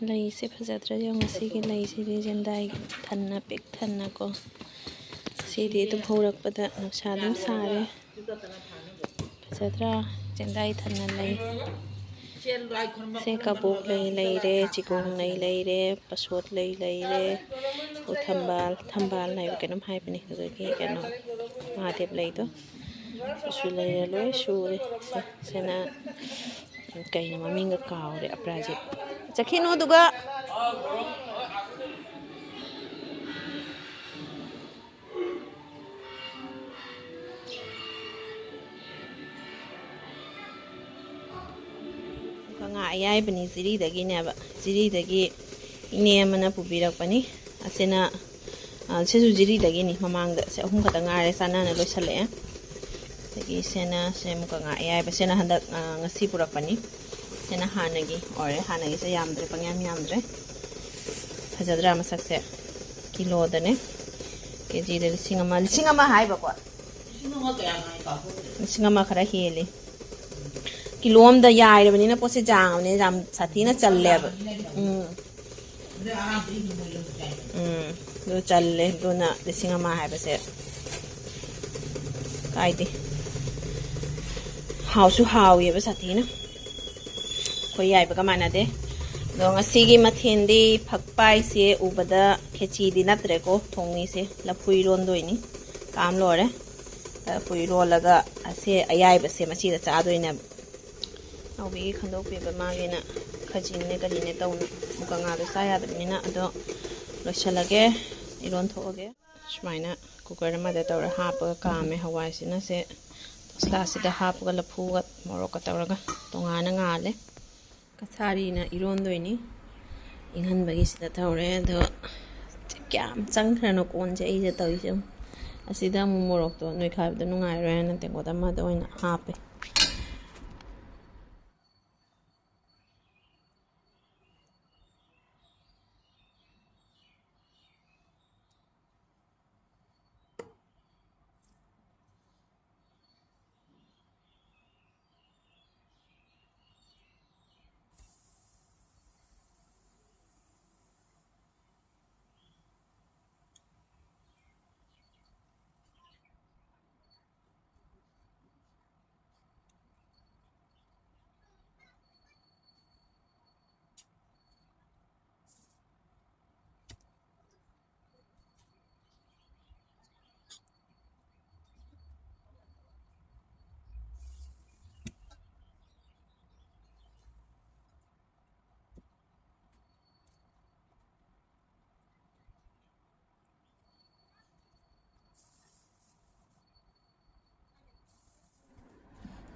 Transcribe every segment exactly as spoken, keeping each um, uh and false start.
ꯂꯩꯁꯦ ꯐꯖꯗ꯭ꯔꯥ ꯌꯦꯡꯉꯣ, ꯉꯁꯤꯒꯤ ꯂꯩꯁꯤꯗꯤ ꯖꯦꯟꯗꯥꯏ ꯊꯟꯅ ꯄꯤꯛ ꯊꯟꯅꯀꯣ꯫ ꯁꯤꯗꯤ ꯑꯗꯨꯝ ꯍꯧꯔꯛꯄꯗ ꯅꯨꯡꯁꯥ ꯑꯗꯨꯝ ꯁꯥꯔꯦ꯫ ꯐꯖꯗ꯭ꯔꯥ? ꯖꯦꯟꯗꯥꯏ ꯊꯟꯅ ꯂꯩ꯫ ꯁꯦ ꯀꯕꯣꯛ ꯂꯩ ꯂꯩꯔꯦ, ꯆꯤꯒꯣꯡ ꯂꯩ ꯂꯩꯔꯦ, ꯄꯁꯣꯠ ꯂꯩ ꯂꯩꯔꯦ, ꯎ ꯊꯝꯕꯥꯜ, ꯊꯝꯕꯥꯜ ꯍꯥꯏꯕ ꯀꯩꯅꯣꯝ ꯍꯥꯏꯕꯅꯤ, ꯑꯗꯨꯗꯒꯤ ꯀꯩꯅꯣ ꯃꯍꯥꯗꯦꯕ ꯂꯩꯗꯣ꯫ ꯁꯤꯁꯨ ꯂꯩꯔꯦ, ꯂꯣꯏ ꯁꯨꯔꯦ꯫ ꯁꯤꯅ ꯀꯩꯅꯣ ꯃꯃꯤꯡꯒ ꯀꯥꯎꯔꯦ, ꯑꯄꯔꯥꯖꯤꯠ꯫ ꯆꯠꯈꯤꯅꯨ ꯑꯗꯨꯒ꯫ ꯉꯥ ꯑꯌꯥꯏꯕꯅꯤ, ꯖꯤꯔꯤꯗꯒꯤꯅꯦꯕ꯫ ꯖꯤꯔꯤꯗꯒꯤ ꯏꯅꯦ ꯑꯃꯅ ꯄꯨꯕꯤꯔꯛꯄꯅꯤ꯫ ꯑꯁꯤꯅ, ꯑ, ꯁꯤꯁꯨ ꯖꯤꯔꯤꯗꯒꯤꯅꯤ꯫ ꯃꯃꯥꯡꯗ ꯁꯤ ꯑꯍꯨꯝ ꯈꯛꯇ ꯉꯥꯏꯔꯦ, ꯆꯥꯅꯅ ꯂꯣꯏꯁꯤꯜꯂꯛꯑꯦ꯫ ꯑꯗꯒꯤ ꯁꯤꯅ, ꯁꯤ ꯑꯃꯨꯛꯀ ꯉꯥ ꯑꯌꯥꯏꯕ꯫ ꯁꯤꯅ ꯍꯟꯗꯛ, ꯑ, ꯉꯁꯤ ꯄꯨꯔꯛꯄꯅꯤ꯫ ꯁꯤꯅ ꯍꯥꯟꯅꯒꯤ ꯑꯣꯏꯔꯦ꯫ ꯍꯥꯟꯅꯒꯤꯁꯦ ꯌꯥꯝꯗ꯭ꯔꯦ, ꯄꯪꯌꯥꯝ ꯌꯥꯝꯗ꯭ꯔꯦ꯫ ꯐꯖꯗ꯭ꯔꯥ ꯃꯁꯛꯁꯦ? ꯀꯤꯂꯣꯗꯅꯦ, ꯀꯦꯖꯤꯗ ꯂꯤꯁꯤꯡ ꯑꯃ, ꯂꯤꯁꯤꯡ ꯑꯃ ꯍꯥꯏꯕꯀꯣ꯫ ꯂꯤꯁꯤꯡ ꯑꯃ ꯈꯔ ꯍꯦꯜꯂꯤ꯫ ꯀꯤꯂꯣ ꯑꯝꯗ ꯌꯥꯏꯔꯕꯅꯤꯅ ꯄꯣꯠꯁꯦ ꯌꯥꯝꯕꯅꯦ, ꯌꯥꯝ ꯁꯥꯊꯤꯅ ꯆꯜꯂꯦꯕ꯫ ꯎꯝ꯫ ꯎꯝ, ꯑꯗꯨ ꯆꯜꯂꯦ꯫ ꯑꯗꯨꯅ ꯂꯤꯁꯤꯡ ꯑꯃ ꯍꯥꯏꯕꯁꯦ ꯀꯥꯏꯗꯦ꯫ ꯍꯥꯎꯁꯨ ꯍꯥꯎꯋꯦꯕ ꯁꯥꯊꯤꯅ꯫ ꯑꯩꯈꯣꯏ ꯌꯥꯏꯕꯒ ꯃꯥꯟꯅꯗꯦ꯫ ꯑꯗꯣ ꯉꯁꯤꯒꯤ ꯃꯊꯦꯜꯗꯤ ꯐꯛꯄꯥꯏꯁꯦ ꯎꯕꯗ ꯈꯦꯆꯤꯗꯤ ꯅꯠꯇ꯭ꯔꯦꯀꯣ ꯊꯣꯡꯉꯤꯁꯦ꯫ ꯂꯐꯨ ꯏꯔꯣꯟꯗꯣꯏꯅꯤ꯫ ꯀꯥꯝ ꯂꯣꯏꯔꯦ꯫ ꯂꯐꯨ ꯏꯔꯣꯜꯂꯒ ꯑꯁꯦ ꯑꯌꯥꯏꯕꯁꯦ ꯃꯆꯤꯗ ꯆꯥꯗꯣꯏꯅꯦꯕ꯫ ꯅꯥꯎꯕꯤꯒꯤ ꯈꯟꯗꯣꯛꯄꯤꯕ ꯃꯥꯒꯤꯅ ꯈꯖꯤꯡꯅꯦ ꯀꯔꯤꯅꯦ ꯇꯧꯅ꯫ ꯑꯃꯨꯛꯀ ꯉꯥꯗꯣ ꯆꯥ ꯌꯥꯗꯕꯅꯤꯅ꯫ ꯑꯗꯣ ꯂꯣꯏꯁꯤꯜꯂꯒꯦ, ꯏꯔꯣꯟ ꯊꯣꯛꯑꯒꯦ꯫ ꯁꯨꯃꯥꯏꯅ ꯀꯨꯀꯔ ꯑꯃꯗ ꯇꯧꯔ ꯍꯥꯞꯄꯒ ꯀꯥꯝꯃꯦ꯫ ꯍꯋꯥꯏꯁꯤꯅ ꯁꯦ ꯃꯁꯂꯥꯁꯤꯗ ꯍꯥꯞꯄꯒ ꯂꯐꯨꯒ ꯃꯣꯔꯣꯛꯀ ꯇꯧꯔꯒ ꯇꯣꯉꯥꯟꯅ ꯉꯥꯜꯂꯦ꯫ ꯀꯊꯥꯔꯤꯅ ꯏꯔꯣꯟꯗꯣꯏꯅꯤ꯫ ꯏꯪꯍꯟꯕꯒꯤꯁꯤꯗ ꯇꯧꯔꯦ꯫ ꯑꯗꯣ ꯀꯌꯥꯝ ꯆꯪꯈ꯭ꯔꯅꯣ ꯀꯣꯟꯁꯦ ꯑꯩꯁꯦ ꯇꯧꯔꯤꯁꯦ ꯌꯦꯡꯉꯨ꯫ ꯑꯁꯤꯗ ꯑꯃꯨꯛ ꯃꯣꯔꯣꯛꯇꯣ ꯅꯣꯏꯈꯥꯏꯕꯗꯣ ꯅꯨꯡꯉꯥꯏꯔꯣꯏ ꯍꯥꯏꯅ ꯇꯦꯡꯀꯣꯠ ꯑꯃꯗ ꯑꯣꯏꯅ ꯍꯥꯞꯄꯦ꯫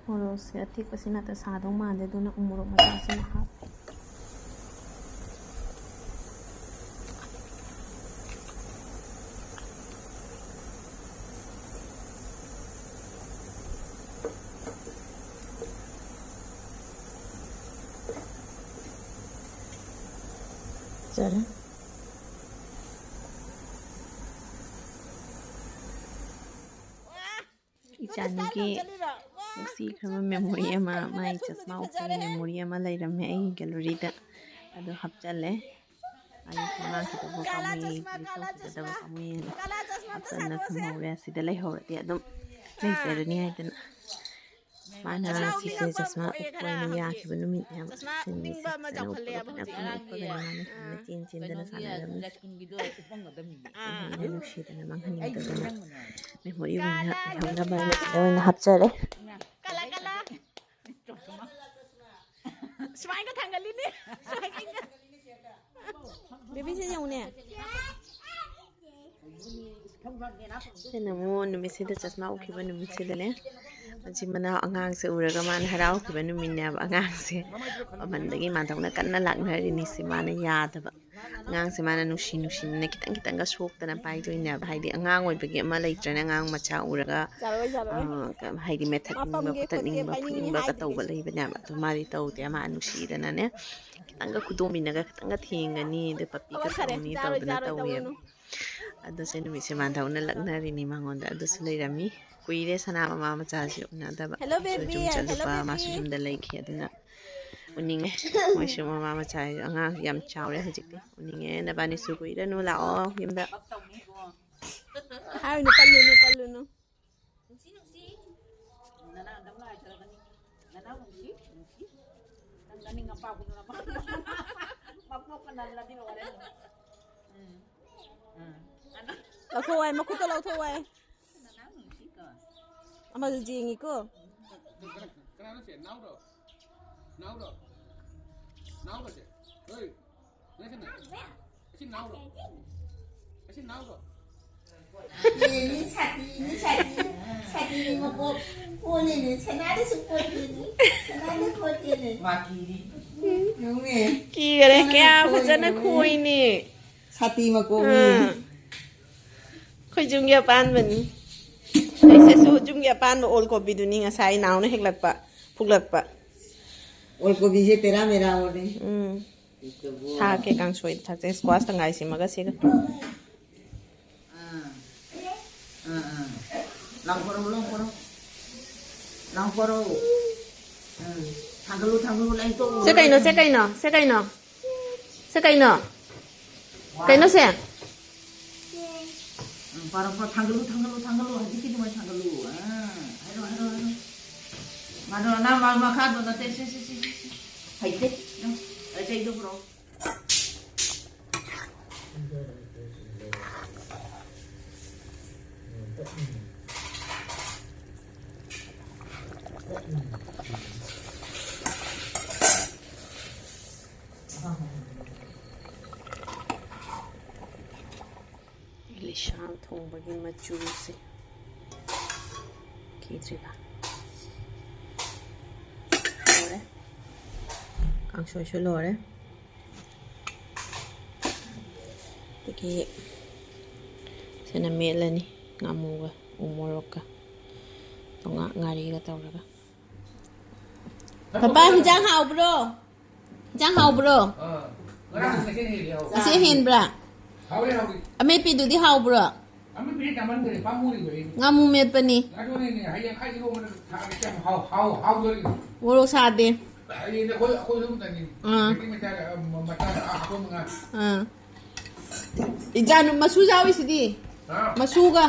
ꯃꯣꯔꯣꯛꯁꯦ ꯑꯇꯦꯛꯄꯁꯤꯅ ꯑꯇ ꯁꯥꯗꯧ ꯃꯥꯟꯗꯦ, ꯑꯗꯨꯅ ꯎ ꯃꯣꯔꯣꯛ ꯃꯆꯥꯁꯤꯃ ꯍꯥꯞꯄꯦ꯫ ꯐꯖꯔꯦ꯫ ꯏꯆꯥꯅꯤꯒꯤ ꯅꯨꯡꯁꯤꯈ꯭ꯔꯕ memory ꯑꯃ, ꯃꯥꯏ ꯆꯁꯃꯥ ꯎꯞꯄꯒꯤ memory ꯑꯃ ꯂꯩꯔꯝꯃꯦ ꯑꯩꯒꯤ galleryꯗ꯫ ꯑꯗꯨ ꯍꯥꯞꯆꯜꯂꯦ꯫ ꯑꯩꯁꯨ ꯃꯥꯡꯈꯤꯗꯕ ꯄꯥꯝꯃꯨꯏ, delete ꯇꯧꯈꯤꯒꯗꯕ ꯄꯥꯝꯃꯨꯏꯅ ꯍꯥꯞꯆꯟꯅ ꯊꯝꯍꯧꯔꯦ꯫ ꯑꯁꯤꯗ ꯂꯩꯍꯧꯔꯗꯤ ꯑꯗꯨꯝ ꯂꯩꯖꯔꯅꯤ ꯍꯥꯏꯗꯅ꯫ ꯃꯥꯅ ꯁꯤꯁꯦ ꯆꯁꯃꯥ ꯎꯞꯄ ꯑꯣꯏꯅ ꯌꯥꯈꯤꯕ ꯅꯨꯃꯤꯠꯅꯦꯕ꯫ ꯁꯤ ꯅꯨꯃꯤꯠꯁꯦ ꯐꯖꯅ ꯎꯞꯄꯒ ꯐꯖꯅ ꯐꯖꯅ ꯎꯞꯄꯒꯅꯦ ꯃꯥꯅ ꯁꯨꯃꯥꯏꯅ ꯆꯦꯟ ꯆꯦꯟꯗꯅ ꯁꯥꯟꯅꯔꯝꯃꯤꯁꯦ꯫ ꯑꯩꯅ ꯅꯨꯡꯁꯤꯗꯅ ꯃꯥꯡꯍꯟꯅꯤꯡꯗꯗꯅ memory ꯑꯣꯏꯅ ꯂꯩꯍꯧꯅꯕ ꯍꯥꯏꯅ ꯁꯤꯗ ꯑꯣꯏꯅ ꯍꯥꯞꯆꯔꯦ꯫ ꯀꯂꯥ, ꯀꯂꯥ꯫ ꯁꯨꯃꯥꯏꯅ ꯊꯥꯡꯒꯠꯂꯤꯅꯦ꯫ ꯁꯨꯃꯥꯏꯅ꯫ ꯕꯦꯕꯤꯁꯦ ꯌꯦꯡꯉꯨꯅꯦ꯫ ꯁꯤꯅ ꯑꯃꯨꯛ ꯅꯨꯃꯤꯠꯁꯤꯗ ꯆꯁꯃꯥ ꯎꯞꯈꯤꯕ ꯅꯨꯃꯤꯠꯁꯤꯗꯅꯦ, ꯃꯆꯤꯟ ꯃꯅꯥꯎ ꯑꯉꯥꯡꯁꯦ ꯎꯔꯒ ꯃꯥꯅ ꯍꯔꯥꯎꯈꯤꯕ ꯅꯨꯃꯤꯠꯅꯦꯕ꯫ ꯑꯉꯥꯡꯁꯦ ꯃꯃꯟꯗꯒꯤ ꯃꯥꯟꯗꯧꯅ ꯀꯟꯅ ꯂꯥꯛꯅꯔꯤꯅꯤ꯫ ꯁꯤ ꯃꯥꯅ ꯌꯥꯗꯕ꯫ ꯑꯉꯥꯡꯁꯦ ꯃꯥꯅ ꯅꯨꯡꯁꯤ ꯅꯨꯡꯁꯤꯅꯅ ꯈꯤꯇꯪ ꯈꯤꯇꯪꯒ ꯁꯣꯛꯇꯅ ꯄꯥꯏꯗꯣꯏꯅꯦꯕ꯫ ꯍꯥꯏꯗꯤ ꯑꯉꯥꯡ ꯑꯣꯏꯕꯒꯤ ꯑꯃ ꯂꯩꯇ꯭ꯔꯅꯦ, ꯑꯉꯥꯡ ꯃꯆꯥ ꯎꯔꯒ, ꯆꯥꯔꯣꯏ, ꯆꯥꯔꯣꯏ꯫ ꯑ, ꯀ-, ꯍꯥꯏꯗꯤ ꯃꯦꯊꯠꯅꯤꯡꯕ ꯄꯝꯒꯦ ꯈꯣꯠꯇꯠꯅꯤꯡꯕ ꯈꯣꯠꯀꯦ ꯄꯥꯏꯅꯤꯡꯉꯤ ꯐꯨꯅꯤꯡꯕꯒ ꯍꯥꯏꯗꯨꯗꯤ ꯇꯧꯕ ꯁꯤ꯫ ꯂꯩꯕꯅꯦꯕ꯫ ꯑꯗꯨ ꯃꯥꯗꯤ ꯇꯧꯗꯦ꯫ ꯃꯥ ꯅꯨꯡꯁꯤꯗꯅꯅꯦ ꯈꯤꯇꯪꯒ ꯈꯨꯗꯣꯝꯕꯤꯅꯒ ꯈꯤꯇꯪꯒ ꯊꯦꯡꯒꯅꯤ, ꯑꯗꯨ ꯄꯞꯄꯤꯒ ꯍꯣꯏ, ꯐꯔꯦ, ꯇꯧꯅꯤ ꯆꯥꯔꯣꯏ, ꯇꯧꯗꯅ ꯆꯥꯔꯣꯏ, ꯇꯧꯋꯦꯕ꯫ ꯇꯧꯔꯨꯅꯨ꯫ ꯑꯗꯣ ꯁꯤ ꯅꯨꯃꯤꯠꯁꯦ ꯃꯥꯟꯗꯧꯅ ꯂꯛꯅꯔꯤꯅꯤ ꯃꯉꯣꯟꯗ꯫ ꯑꯗꯨꯁꯨ ꯂꯩꯔꯝꯃꯤ꯫ ꯀꯨꯏꯔꯦ ꯁꯅꯥ ꯃꯃꯥ ꯃꯆꯥꯁꯦ ꯎꯅꯗꯕ꯫ Hello, ꯑꯩꯁꯨ baby. ꯌꯨꯝ Hello, ꯆꯠꯂꯨꯕ, ꯃꯥꯁꯨ baby. ꯌꯨꯝꯗ ꯂꯩꯈꯤ꯫ ꯑꯗꯨꯅ ꯎꯅꯤꯡꯉꯦ꯫ ꯃꯣꯏꯁꯨ ꯃꯃꯥ ꯃꯆꯥ ꯍꯥꯏꯁꯦ ꯑꯉꯥꯡ ꯌꯥꯝ ꯆꯥꯎꯔꯦ ꯍꯧꯖꯤꯛꯇꯤ꯫ ꯎꯅꯤꯡꯉꯦ꯫ ꯅꯕꯥꯅꯤꯁꯨ ꯀꯨꯏꯔꯅꯨ, ꯂꯥꯛꯑꯣ ꯌꯨꯝꯗ꯫ ꯍꯥꯏꯔꯨꯅꯨ, ꯄꯜꯂꯨꯅꯨ, ꯄꯜꯂꯨꯅꯨ꯫ ꯅꯨꯡꯁꯤ, ꯅꯨꯡꯁꯤ꯫ ꯅꯅꯥ ꯑꯗꯨꯝ ꯉꯥꯏꯖꯔꯒꯅꯤ꯫ ꯅꯅꯥꯎ ꯅꯨꯡꯁꯤ, ꯅꯨꯡꯁꯤ꯫ ꯅꯪ ꯅꯅꯤꯡ ꯑꯄꯥꯛꯄꯗꯨꯅ ꯃꯥ-, ꯃꯄꯣꯛꯀ ꯅꯜꯂꯗꯤ ꯂꯣꯏꯔꯦ ꯑꯗꯨꯝ꯫ ꯎꯝ꯫ ꯎꯝ꯫ ꯂꯧꯊꯣꯛ ꯍꯥꯏ, ꯃꯈꯨꯠꯇꯣ ꯂꯧꯊꯣꯛ ꯍꯥꯏ꯫ ꯅꯅꯥꯎ ꯅꯨꯡꯁꯤꯀꯣ꯫ ꯑꯃꯁꯨ ꯌꯦꯡꯉꯤꯀꯣ꯫ ꯀꯅꯥ-, ꯀꯅꯥꯅꯣ ꯁꯦ? ꯅꯥꯎꯔꯣ? ꯅꯥꯎꯔꯣ? ꯅꯥꯎꯔꯣ ꯁꯦ? ꯍꯣꯏ꯫ ꯅꯪ ꯁꯦ ꯅꯥꯎ-, ꯑꯁꯤ ꯅꯥꯎꯔꯣ? ꯑꯁꯤ ꯅꯥꯎꯔꯣ? ꯁꯥꯇꯤꯅꯤ, ꯁꯥꯇꯤ꯫ ꯁꯥꯇꯤꯅꯤ ꯃꯀꯣꯛ꯫ ꯀꯣꯟꯅꯤꯅꯦ, ꯁꯅꯥꯗꯁꯨ ꯀꯣꯟꯗꯦꯅꯦ꯫ ꯁꯅꯥꯗ ꯀꯣꯟꯗꯦꯅꯦ꯫ ꯃꯥꯀꯤꯅꯤ꯫ ꯌꯦꯡꯉꯨꯅꯦ꯫ ꯀꯤꯈꯔꯦ, ꯀꯌꯥ ꯐꯖꯅ ꯈꯣꯏꯅꯤ꯫ ꯁꯥꯇꯤ ꯃꯀꯣꯛꯅꯤ꯫ ꯑꯥ꯫ ꯑꯩꯈꯣꯏ ꯌꯨꯝꯒꯤ ꯑꯄꯥꯟꯕꯅꯤ꯫ ꯑꯩꯁꯤꯁꯨ ꯌꯨꯝꯒꯤ ꯑꯄꯥꯟꯕ ꯑꯣꯜ ꯀꯣꯕꯤꯗꯨꯅꯤ ꯉꯁꯥꯏ ꯅꯥꯎꯅ ꯍꯦꯛꯂꯛꯄ, ꯐꯨꯛꯂꯛꯄ꯫ ꯑꯣꯜ ꯀꯣꯕꯤꯁꯦ ꯇꯦꯔꯥ ꯃꯦꯔꯥ ꯑꯣꯜꯂꯦ꯫ ꯎꯝ꯫ ꯊꯥꯛꯀꯦ, ꯀꯥꯡꯁꯣꯏꯗ ꯊꯥꯛꯆꯩ, squash ꯇꯪꯈꯥꯏꯁꯤꯃꯒ ꯁꯤꯒ꯫ ꯑꯥ꯫ ꯑꯥ, ꯑꯥ꯫ ꯂꯥꯎꯊꯣꯔꯛꯎ, ꯂꯥꯎꯊꯣꯔꯛꯎ꯫ ꯂꯥꯎꯊꯣꯔꯛꯎ꯫ ꯎꯝ꯫ ꯊꯥꯡꯒꯠꯂꯨ, ꯊꯥꯡꯒꯠꯂꯨ, ꯂꯦꯡꯊꯣꯛꯎ꯫ ꯁꯦ ꯀꯩꯅꯣ, ꯁꯦ ꯀꯩꯅꯣ, ꯁꯦ ꯀꯩꯅꯣ? ꯁꯦ ꯀꯩꯅꯣ? ꯀꯩꯅꯣ ꯁꯦ? ꯎꯝ, ꯄꯥꯔꯣ, ꯄꯥꯔꯣ, ꯊꯥꯡꯒꯠꯂꯨ, ꯊꯥꯡꯒꯠꯂꯨ, ꯊꯥꯡꯒꯠꯂꯨ, ꯍꯧꯖꯤꯛꯀꯤꯗꯨꯃꯥꯏ ꯊꯥꯡꯒꯠꯂꯨ꯫ ꯑꯥ, ꯍꯥꯏꯔꯣ, ꯍꯥꯏꯔꯣ, ꯍꯥꯏꯔꯣ꯫ ꯃꯥꯗꯣ, ꯅꯪ ꯃꯥ-, ꯃꯈꯥꯗꯣ ꯅꯠꯇꯦ, ꯁꯤ, ꯁꯤ, ꯁꯤ, ꯁꯤ, ꯁꯤ꯫ ꯍꯩꯇꯦ꯫ ꯅꯪ, ꯑꯩ ꯆꯩꯗꯣ ꯄꯨꯔꯛꯑꯣ꯫ ꯏꯂꯤꯁꯥ ꯊꯣꯡꯕꯒꯤ ꯃꯆꯨꯁꯦ ꯈꯤꯗ꯭ꯔꯤꯕ꯫ ꯂꯣꯏꯔꯦ꯫ ꯀꯥꯡꯁꯣꯏꯁꯨ ꯂꯣꯏꯔꯦ꯫ ꯑꯗꯒꯤ ꯁꯤꯅ ꯃꯦꯠꯂꯅꯤ, ꯉꯥꯃꯨꯒ ꯎ ꯃꯣꯔꯣꯛꯀ ꯇꯣꯉꯥ ꯉꯥꯔꯤꯒ ꯇꯧꯔꯒ꯫ ꯄꯄꯥ, ꯍꯤꯟꯖꯥꯡ ꯍꯥꯎꯕ꯭ꯔꯣ? ꯍꯤꯟꯖꯥꯡ ꯍꯥꯎꯕ꯭ꯔꯣ? ꯑꯥ, ꯉꯔꯥꯡ ꯉꯁꯤꯅ ꯍꯦꯜꯂꯤ ꯍꯥꯎꯕ꯫ ꯉꯁꯤ ꯍꯦꯟꯕ꯭ꯔꯥ? ꯍꯥꯎꯔꯦ, ꯍꯥꯎꯔꯦ꯫ ꯑꯃꯦꯠꯄꯤꯗꯨꯗꯤ ꯍꯥꯎꯕ꯭ꯔꯣ? ꯑꯃꯦꯠꯄꯤꯗꯤ ꯆꯥꯃꯟꯈ꯭ꯔꯦ, ꯄꯥꯝꯃꯨꯔꯤꯕ ꯑꯩ꯫ ꯉꯥꯃꯨ ꯃꯦꯠꯄꯅꯤ꯫ ꯑꯗꯨꯅꯤꯅꯦ, ꯍꯌꯦꯡ ꯑꯩ ꯏꯔꯣꯟꯕꯗ ꯊꯥꯛꯑꯒꯦ, ꯌꯥꯝ ꯍꯥꯎ-, ꯍꯥꯎ-, ꯍꯥꯎꯗꯣꯔꯤꯕ꯫ ꯃꯣꯔꯣꯛ ꯁꯥꯗꯦ꯫ ꯍꯌꯦꯡꯗꯤ ꯑꯩꯈꯣꯏ, ꯑꯩꯈꯣꯏ ꯑꯍꯨꯝꯇꯅꯤ꯫ ꯑꯥ꯫ ꯃꯩꯇꯩ ꯃꯆꯥꯒ, ꯑ, ꯃ-, ꯃꯆꯥꯒ, ꯑ, ꯑꯩꯈꯣꯏ ꯃꯉꯥ꯫ ꯑꯥ꯫ ꯏꯟꯖꯥꯡ ꯃꯁꯨ ꯌꯥꯎꯔꯤꯁꯤꯗꯤ꯫ ꯍꯥ? ꯃꯁꯨꯒ꯫